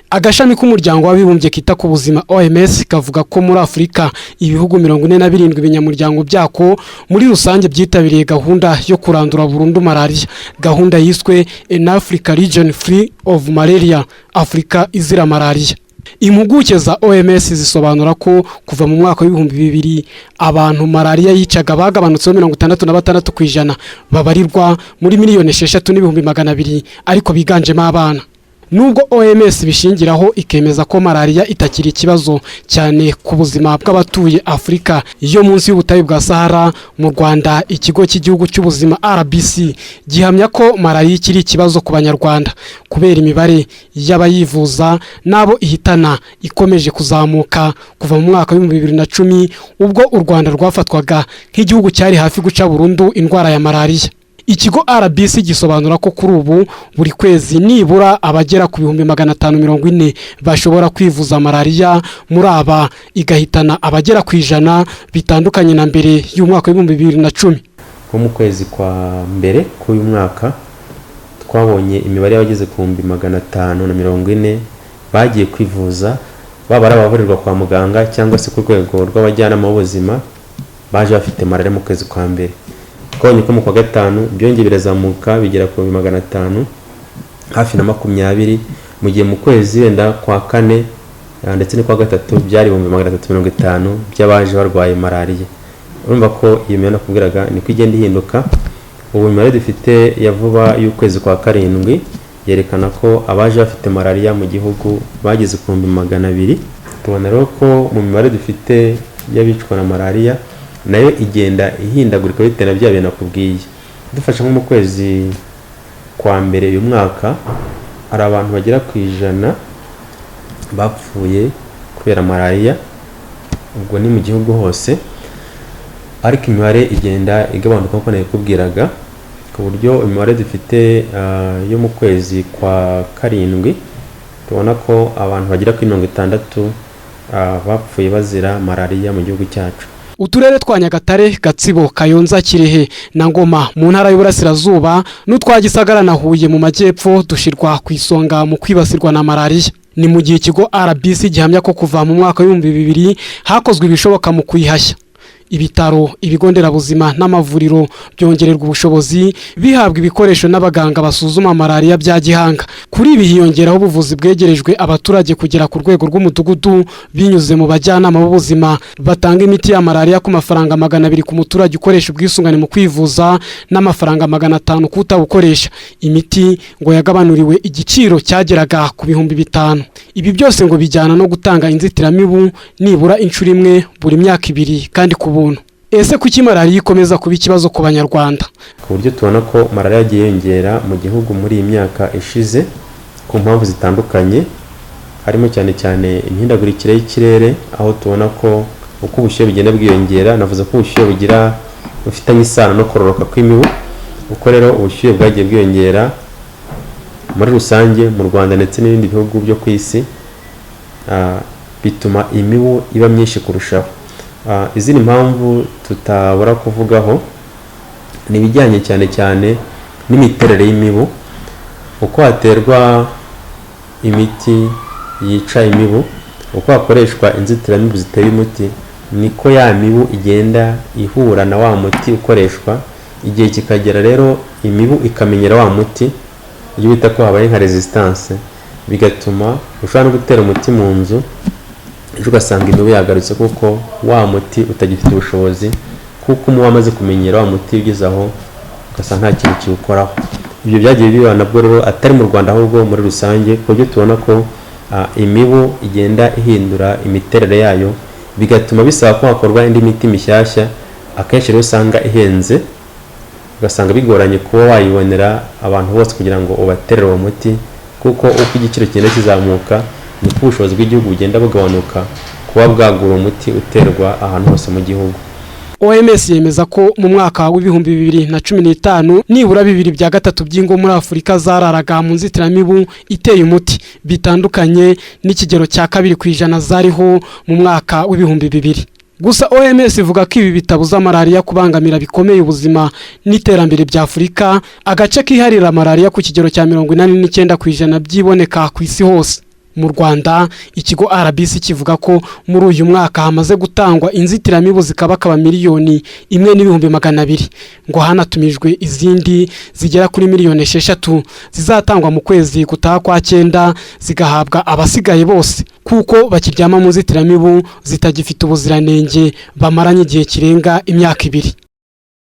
Agashami k'Umuryango w'Abibumbye kita ku buzima, OMS, kavuga ko muri Afurika ibihugu 47 binyamuryango byako muri rusange byitabiriye gahunda yo kurandura burundu malariya, gahunda yiswe "An Africa Region Free of Malaria", Afurika izira malariya. Impuguke za OMS zisobanura ko kuva mu mwaka w'2000 abantu malariya yicaga bagabanutseho 66%, babarirwa muri miliyoni 6.2 million, ariko biganjemo abana. Nubwo OMS bishingiraho ikemeza ko malariya itakiri ikibazo cyane ku buzima bw'abatuye Afurika yo munsi y'ubutayu bwa Sahara, mu Rwanda Ikigo cy'Igihugu cy'Ubuzima, RBC, gihamya ko malariya ikiri ikibazo ku Banyarwanda kubera imibare y'abayivuza n'abo ihitana ikomeje kuzamuka kuva mu mwaka w'2010, ubwo u Rwanda rwafatwaga nk'igihugu cyari hafi guca burundu indwara ya malariya. Ikigo RBC gisobanura ko kuri ubu buri kwezi nibura abagera ku 540 000 bashobora kwivuza malariya, muri aba igahitana abagera ku 100, bitandukanye na mbere y'umwaka w'2010. Nko mu kwezi kwa mbere k'uyu mwaka twabonye imibare y'abageze ku 540 000 bagiye kwivuza, baba ari abavurirwa kwa muganga cyangwa se ku rwego rw'abajyanama b'ubuzima, baje bafite malariya mu kwezi kwa mbere. Twabonye ko mu kwa gatanu byongeye birazamuka bigera ku 520 hafi, mu gihe mu kwezi wenda kwa kane ndetse no kwa gatatu byari 350 000 by'abaje barwaye malariya. Urumva ko iyo mibare nakubwiraga niko igenda ihinduka. Ubu imibare dufite ya vuba y'ukwezi kwa karindwi yerekana ko abaje bafite malariya mu gihugu bageze ku 200 000. Tubona rero ko mu mibare dufite y'abicwa na malariya nayo igenda ihindagurika bitewe na bya bintu nakubwiye. Dufashe nko mu kwezi kwa mbere uyu mwaka, hari abantu bagera ku 100 bapfuye kubera malariya, ubwo ni mu gihugu hose, ariko imibare igenda igabanuka nk'uko nabikubwiraga, ku buryo imibare dufite yo mu kwezi kwa karindwi tubona ko abantu bagera kuri 60 bapfuye bazira malariya mu gihugu cyacu. Uturere twa Nyagatare, Gatsibo, Kayonza, Kirehe na Ngoma mu Ntara y'Uburasirazuba n'utwa Gisagara na Huye mu Majyepfo dushyirwa ku isonga mu kwibasirwa na malariya. Ni mu gihe ikigo RBC gihamya ko kuva mu mwaka w'2000 hakozwe ibishoboka mu kuyihashya. Ibitaro, ibigo nderabuzima n'amavuriro byongererwa ubushobozi, bihabwa ibikoresho n'abaganga basuzuma malariya bya gihanga. Kuri ibi hiyongeraho ubuvuzi bwegerejwe abaturage kugera ku rwego rw'umudugudu binyuze mu bajyanama b'ubuzima batanga imiti ya malariya ku mafaranga 200 ku muturage ukoresha ubwisungane mu kwivuza n'amafaranga 500 ku utabukoresha. Imiti ngo yagabanuriwe igiciro cyageraga ku 5000. Ibi byose ngo bijyana no gutanga inzitiramibu nibura inshuro imwe buri myaka 2 kandi ku buntu. Ese kuki malariya ikomeza kuba ikibazo ku Banyarwanda? Ku buryo tubona ko malariya yagiye yiyongera mu gihugu muri iyi myaka ishize ku mpamvu zitandukanye, harimo cyane cyane imihindagurikire y'ikirere, aho tubona ko uko ubushyuhe bugenda bwiyongera, navuze ko ubushyuhe bugira bufitanye isano no kororoka kw'imibu, uko rero ubushyuhe bwagiye bwiyongera muri rusange mu Rwanda ndetse n'ibindi bihugu byo ku isi, bituma imibu iba myinshi kurushaho. Izindi mpamvu tutabura kuvugaho ni ibijyanye cyane cyane n'imiterere y'imibu. Uko haterwa imiti yica imibu, uko hakoreshwa inzitiramibu ziteye umuti, niko ya mibu igenda ihura na wa muti ukoreshwa. Igihe kikagera rero imibu ikamenyera wa muti, iyo bita ko habaye nka resistance, bigatuma ushobora no gutera umuti mu nzu, ejo ugasanga imibu yagarutse kuko wa muti utagifite ubushobozi, kuko umubu wamaze kumenyera wa muti, ugeze aho ugasanga nta kintu kiwukoraho. Ibyo byagiye biba nabwo rero atari mu Rwanda ahubwo muri rusange, ku buryo tubona ko imibu igenda ihindura imiterere yayo, bigatuma bisaba ko hakorwa indi miti mishyashya. Akenshi rero usanga ihenze, ugasanga bigoranye kuba wayibonera abantu bose kugira ngo ubaterere uwo muti, kuko uko igiciro kigenda kizamuka niko ubushobozi bw'igihugu bugenda bugabanuka kuba bwagura umuti uterwa ahantu hose mu gihugu. OMS yemeza ko mu mwaka w'2015 nibura bibiri bya gatatu by'ingo muri Afurika zararaga mu nzitiramibu iteye umuti, bitandukanye n'ikigero cya 2% zariho mu mwaka w'2000. Gusa OMS ivuga ko ibi bitabuza malariya kubangamira bikomeye ubuzima n'iterambere bya Afurika, agace kiharira malariya ku kigero cya 89% byiboneka ku isi hose. Mu Rwanda, ikigo RBC kivuga ko muri uyu mwaka hamaze gutangwa inzitiramibu zikabakaba 1,200,000, ngo hanatumijwe izindi zigera kuri miliyoni 6 zizatangwa mu kwezi gutaha kwa cyenda, zigahabwa abasigaye bose, kuko bakiryama mu nzitiramibu zitagifite ubuziranenge, bamaranye igihe kirenga imyaka 2.